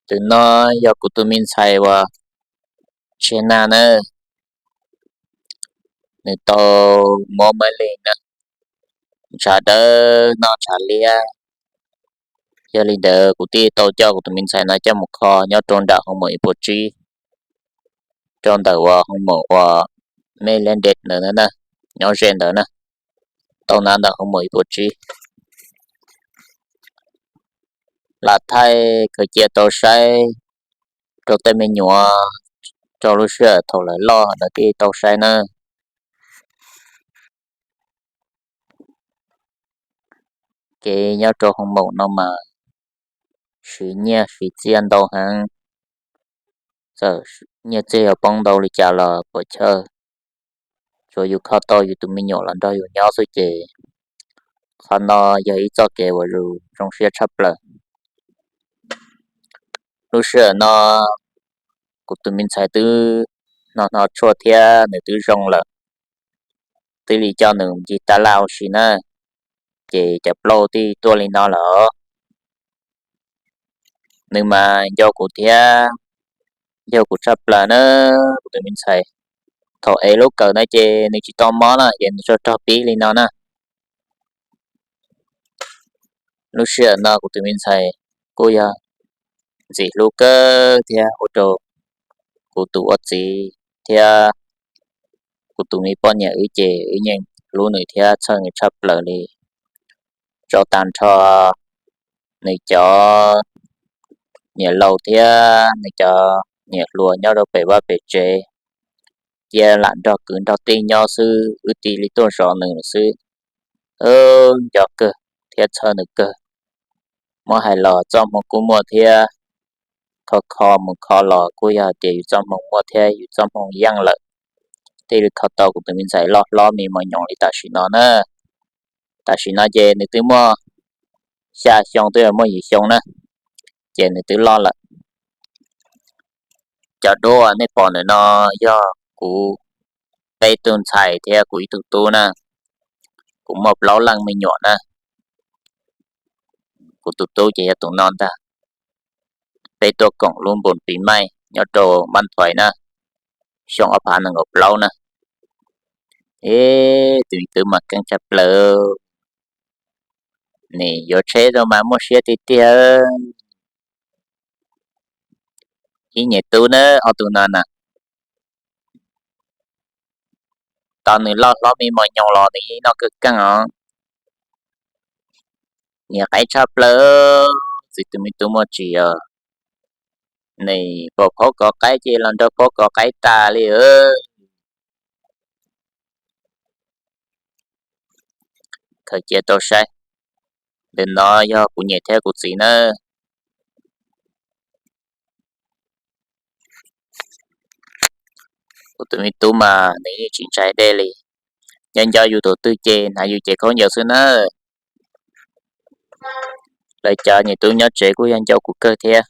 Tus no yog kuv tus me ntxhais uas Tseg Nag na, nws tau mob mab leeg na, ntshav dawb noj ntshav liab. Yog li ntawd kuv thiaj tau coj kuv tus me ntxhais no coj mus kho nyob rau nram hoo maum ib puas tsib, rau ntawm uas hoo maum uas Mej Leej Dej ntawd na, nyob ze ntawd na, tau na ntawm hoo maum ib puas tsib. Lam thaij khaws cia tau saib rau tej me nyuam, rau lub sij hawm thaum lawv loj lawv thiaj tau saib na. Kev nyob rau hoo maum no mas siv nyiaj siv txiaj ntau heev, txawm nyiaj txiag yuav poob ntau li cas los puas chawj, tsuav yus kho tau yus tus me nyuam los nrog yus nyob xwb ces qhov no yog ib txoj kev uas zoo siab tshaj plaws. Lub sij hawm no kuv tus me ntxhais twb hno hno tshuaj thiab nws twb zoo lawm, twb li coj nws ncig taj laj ua si na, ces cov plaub twb tuaj li no lawm. Nws mas nco kuv thiab, nco kuv tshaj plaws na, kuv tus me ntxhais. Thaum ev lub kawm na ces nws tsis tau mob na ces nws tsuas rog pib li no na. Lub sij hawm no kuv tus me ntxhais kuj yog ntxim hlub kawg thiab ua rau kuv tus ua txiv thiab kuv tus me poj niam wb ces wb yeej hlub nws thiab txhawj nws tshaj plaws li. Tso tag nrho nws cov niam laus thiab nws cov niam hluas nyob rau pem vaj pem tsev, cia lam nrog kwv nrog tij nyob xwb, wb cia li tuaj zov nws lawm xwb. Nco kawg thiab txhawj nws kawg. Muab hais los txoj hmoo kuj muaj thiab, kho kho mus kho los kuj yog hais tias yus txoj hmoo muaj thiab yus txoj hmoo yeej lawm, thiaj li kho tau kuv tus me ntxhais loj hlob me mos nyoos li tam sim no na. Tam sim no ces nws twb muaj xya xyoo twb yuav muaj yim xyoo na, ces nws twb loj lawm. Cov duab uas nej pom ntawm no yog kuv peb tug ntxhais thiab kuv ib tug tub na. Kuv muaj plaub leej me nyuam na. Kuv tus tub ces yog tus no ntag. Peb tuaj koom lub npus pis maij nyob rau Mab Thuais na, xyoo ob phav nees nkaum plaub na. Ib, tus me tub mas keej tshaj plaws, nim yuav tsheb rau mas muaj siab tiag tiag. Ib nyuag tub na, ob tug no na, tos nws loj hlob me mos nyoos los nws yeej noj kawg keej os. Niam qaib tshaj plaws, txiv tus me tub muaj tsis os, nim pom phaub kov qaib ces los nrog phaub kov qaib tas li. Khaws cia tau saib, ntawm no yog kuv niam thiab kuv txiv na. Kuv tus me tub mas nws yeej tsis ntshai dej li, nco nco yus tus twg ces hnav yus cev khaub ncaws xwb na. Lawv cov niam tub nyob tsev kuj yog nco kuv kawg thiab.